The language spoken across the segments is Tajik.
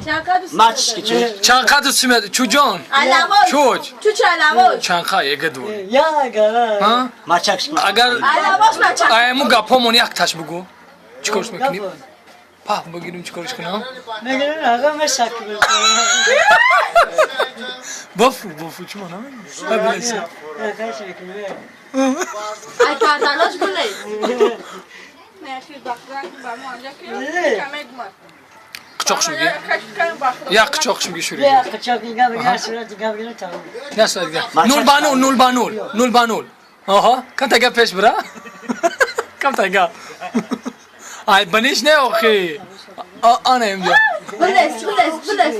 Чанд қадр чуҷон? Чуч. Чанд қа ега дур? Агар айму гапҳомон якташ бугӯ. Чӣ корш мекунӣ? Пах бигирим, чӣ корш кунам? Бофу, бофу, чӣ мана? Ай карданош буле. Қучоқш меги? Як қучоқш меги шури. Нул ба нул, нул ба нул, нул ба нул. Оҳо, камта гап пеш бира. Камта гап. Ай, баниш не охи. Ана имҷо. Булес, булес, булес.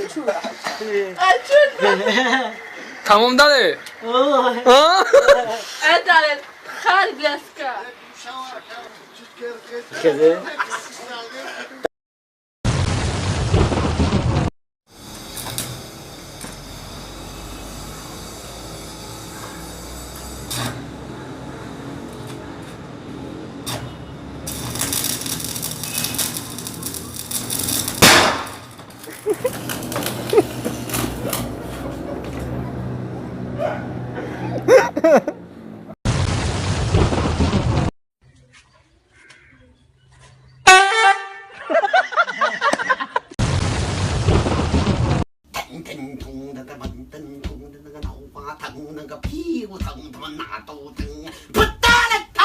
Тамом дале? Эдале, хар блеска. 腾腾腾的那个腾腾的那个脑瓜疼，那个屁股疼，他妈哪都疼，不打了他。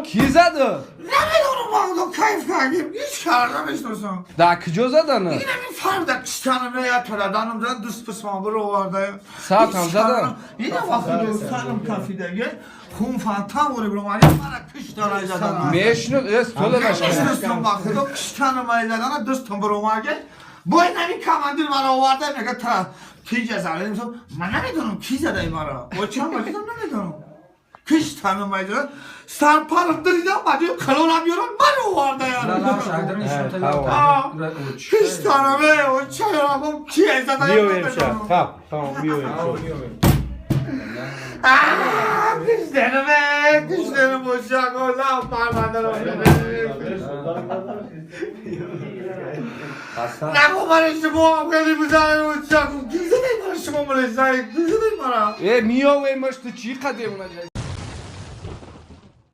Ки зада? Намедонам, кайф кардем, ҳеҷ кара намешносам. Дар куҷо задана? Инами фарда киштанаме я толаданам зад, дуст писман оварда. Саатам задан? Ина вақти сарам кафидаге хун фантан вори бромари мара киштана задан. Мешнуд, эс толадаш. Мешнустам, вақти киштанама задана дустам бромаге. Бо инами командир мара оварда, мега та ки ҷаза. Ман намедонам ки задаи мара. О чанд вақт намедонам. Киштанама задан. Сарпарам диридам, баъди калонам ёрам ман оварда яра. Киштанаме, о чаёрам ки задаи. Kişlerime, kişlerim boşak olan parmağını. Нагу барои шумо хеле бизанем ушак. Кизадай барои шумо мулесай, кизадай мара. Э, миёве маш, ту чӣ қадем?